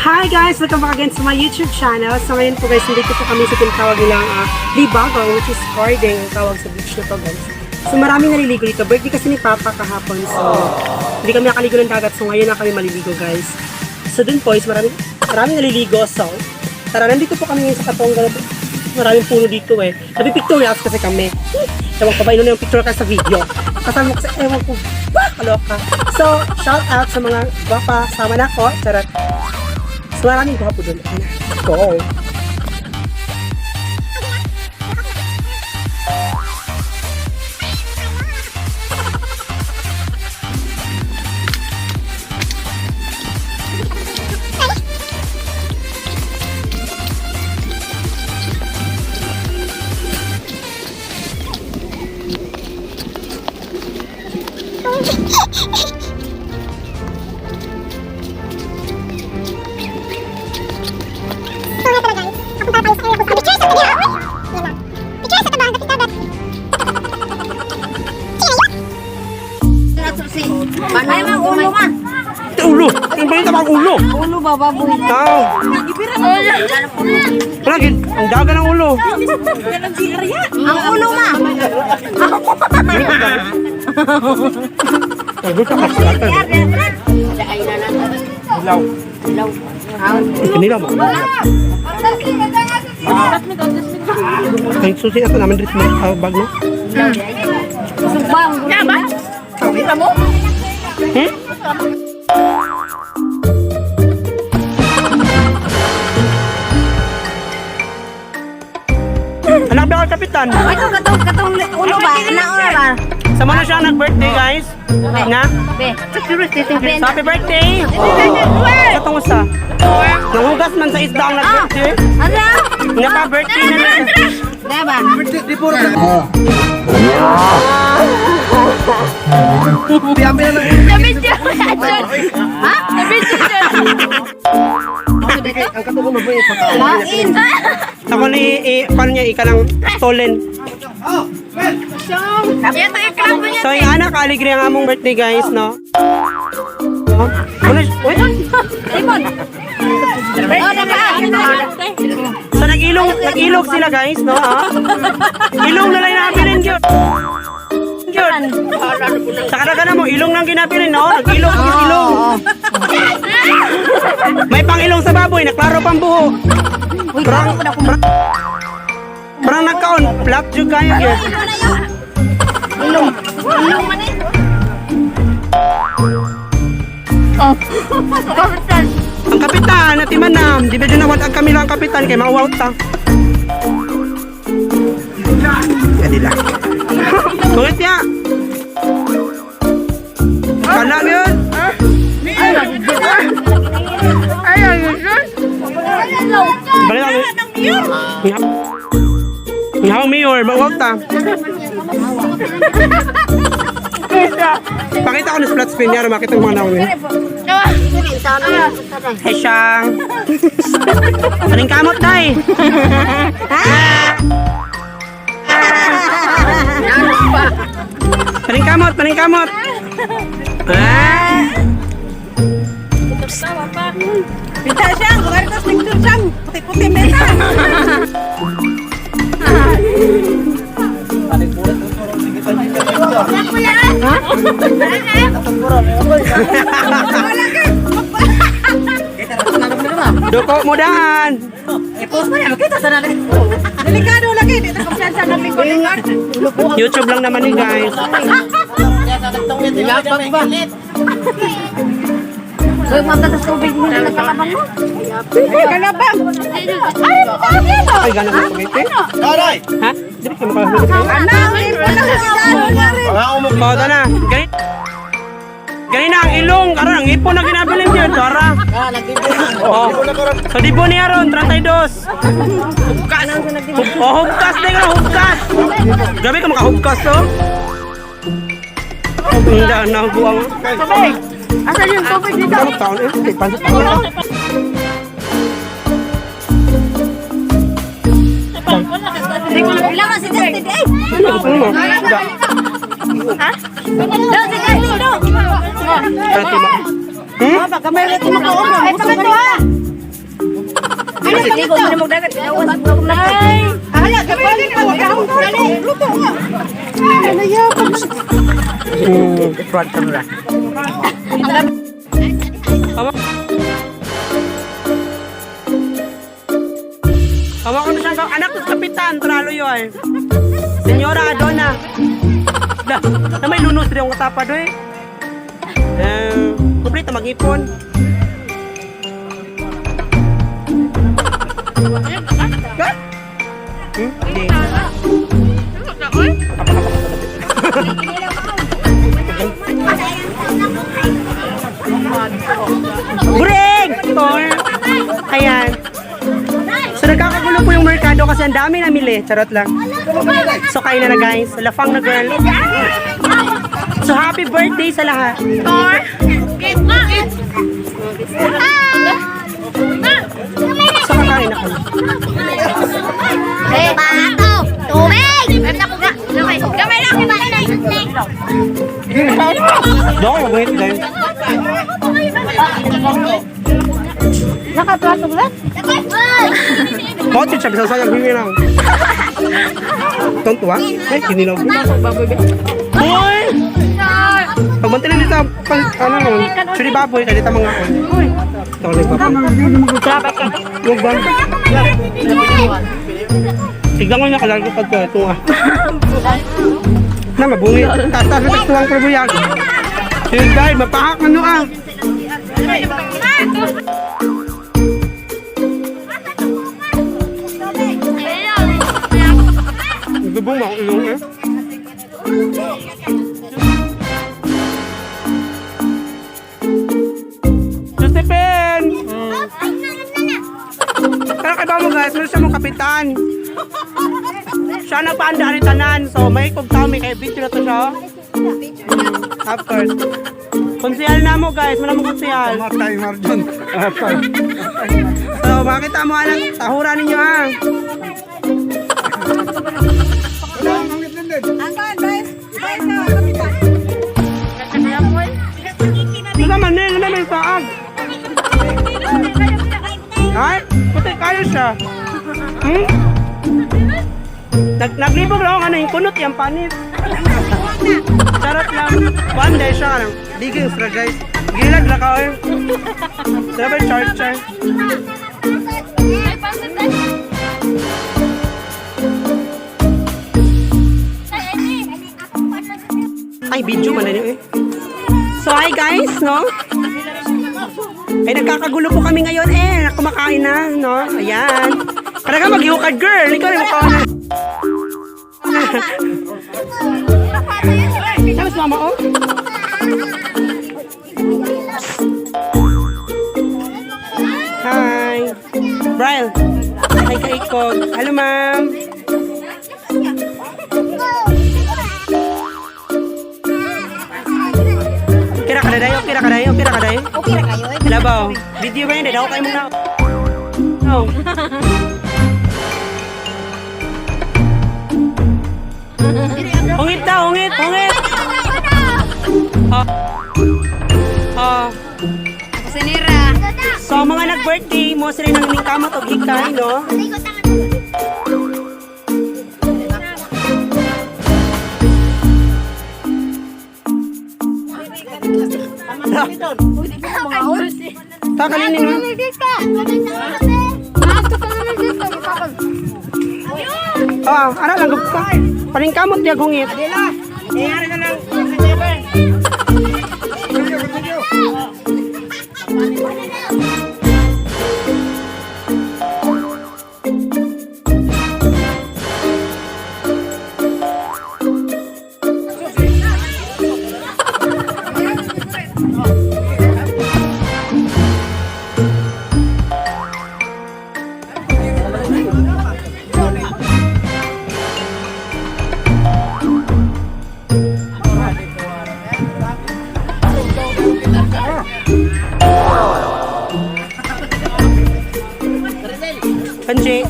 Hi guys! Welcome back again to my YouTube channel. So ngayon po guys, nandito po kami sa tinatawag nilang Libagon, which is Carding, ang tawag sa beach na to, guys. So maraming naliligo dito. Birthday kasi ni Papa kahapon, so hindi kami nakaligo ng dagat. So ngayon na kami maliligo, guys. So dun po is maraming, maraming naliligo. So tara, nandito po kami ngayon sa Katonga. Maraming puno dito eh. Nagpi-pictorials kasi kami. Ewan ko ba, yun na yung picture ka sa video. Kasama ko kasi, ewan ko ba, kaloka. So, shout out sa mga gwapa. Sama na ako. Charot. So, maraming gwapo doon. Ayun na. Go! So nga pala guys, papunta tayo sa area kung saan. Picture sa tabi. Yan na. Picture sa tabang, dapat dagat. Ay, mga ulo ma. Ulo! Ang balita bang ulo? Ulo ba, baboy? Tao! Wala, ang daga ng ulo. Ang ulo ma. Ay, gusto ka sa Ilaw. Kanila mo. Ay, susi ako naman dito sa bag no? Sumbang. Hmm? Anak ba ako, kapitan? Ay, katong katong katong ulo ba? Ana ulo ba? Sama na siya nag-birthday, guys. Na? Be. So, happy birthday! Sa tungos sa? Nangugas man sa isda ang nag-birthday. Ano? Napa-birthday na na. Diba? Lain. Ako ni, paano niya, ika lang stolen. So, yung anak, aligre ang among birthday, guys, no? Oh, ano, uy, Oh, diba? so, nag-ilong, nag-ilog sila, guys, no? Ah? Ilong na lang yung nabilin, yun. Yun. Sa karaga na mo, ilong lang ginabilin, no? Nag-ilog, ilong. May pang-ilong sa baboy, naklaro pang buho. Uy, klaro po na kung Parang nagkaon, flat jug kayo, yun. ilong. Ilong man eh. Ang kapitan, ati manam, di ba dyan nawad ang kami lang ang kapitan kay mauwaw ta. Pwede lang. Tungit niya. Kala yun. Balik lang. Nga mayor, mauwaw ta. Pakita ko na sa flat screen niya, makita yung mga naong yun. Hey, Siyang. Anong kamot, day? Paning kamot, paning kamot. Ah! Pinta siyang, kumari tas picture siyang, puti-puti meta. Duko mo daan. Delikado lagi, di ta kumpiyansa ng lingkod-lingkod. YouTube lang naman ni guys. Uy, ma'am, tas tubig mo na nagkalabang mo. Kalabang. Ay, Ay, gana mo spaghetti? Aray! Ha? Di ba kayo makahulog kayo? Anak, di pa lang Mga Oh, na. Ganit. Ganina ang ilong, karon ang ipon na ginabilin niyo, tara. Oh. So di po niya ron, 32. Hugkas. Oh, hugkas din ka, hugkas. Grabe ka makahugkas to. Hindi na buang. Tubig. Asan yung tubig dito? Ano taon eh? Okay, pansit pa. Wala man si Justin, eh. Ano gusto mo? Da. Do, si Justin, do. Tara, tima. Hmm? Baka may rin mo Ay, pagkato ha. Ligo mo na magdagat. Nay. Ala, gabali ka. Dali, luto nga. Front camera. Hawakan mo siyang anak ng kapitan, tralo yun. Senyora Adona. Da, na may lunos rin ang katapa doy. Eh, kompleto mag-ipon. Ha? Hmm? Hindi. Bureng! Tor. Ayan. So nagkakagulo po yung merkado kasi ang dami namili. Charot lang. So kain na na guys. Lafang na girl. So happy birthday sa lahat. So kakain ako. Eh, bato! Tubig! Gamay lang! Doon, mag-wait guys. Nakaplato ba? Kotse siya, bisa sayang hingi lang. Tontuwa? Eh, kinilaw. Hoy! Pagbantay na dito, pag, ano, chili baboy, kaya dito mga on. Ito lang baboy. Huwag ba? Tignan ko na kalargo pag ito ah. Na, mabungi. Taas-taas na tekstuang probuyag. Sige, guys, mapahak ano ah. Nagbubong ako ilong eh. Josephine! Pero kay ba mo guys, meron siya mong kapitan. Siya nagpaanda ni tanan. So may kog tao may kay video na to siya. Of course. Konsehal na mo guys, wala mo konsehal. Matay Marjon. So makita mo anak, tahura ninyo ah. Asan, guys? Guys, kapitan. Ano naman eh, ano naman yung saag? Ay, puti kayo siya. Hmm? Naglibog lang ako ano, yung kunot yung panis. Charot lang. One day siya, ano, liging sila guys. Gilag na ka, oy. Sila ba yung charger? Ay, video man na yun eh. So, hi guys, no? Ay, nagkakagulo po kami ngayon eh. Kumakain na, no? Ayan. Talaga mag-yukad, girl. Ikaw rin mukha na. Tapos mama, oh. Hi. Brian. Hi, kaikog. Hello, ma'am. Kira ka na dayo, kira ka dayo, kira ka dayo. Okay ra kayo eh. Labaw. Video ba yun? Daw kayo muna. Oh. Ungit ta, ungit, ungit. Oh. Oh. Sinira. So, mga nag-birthday, mo sila nang ningkamot og hikay, no? Ta kalinin mo. Ah, ara lang gud ka. Paningkamot diya gungit. Panji.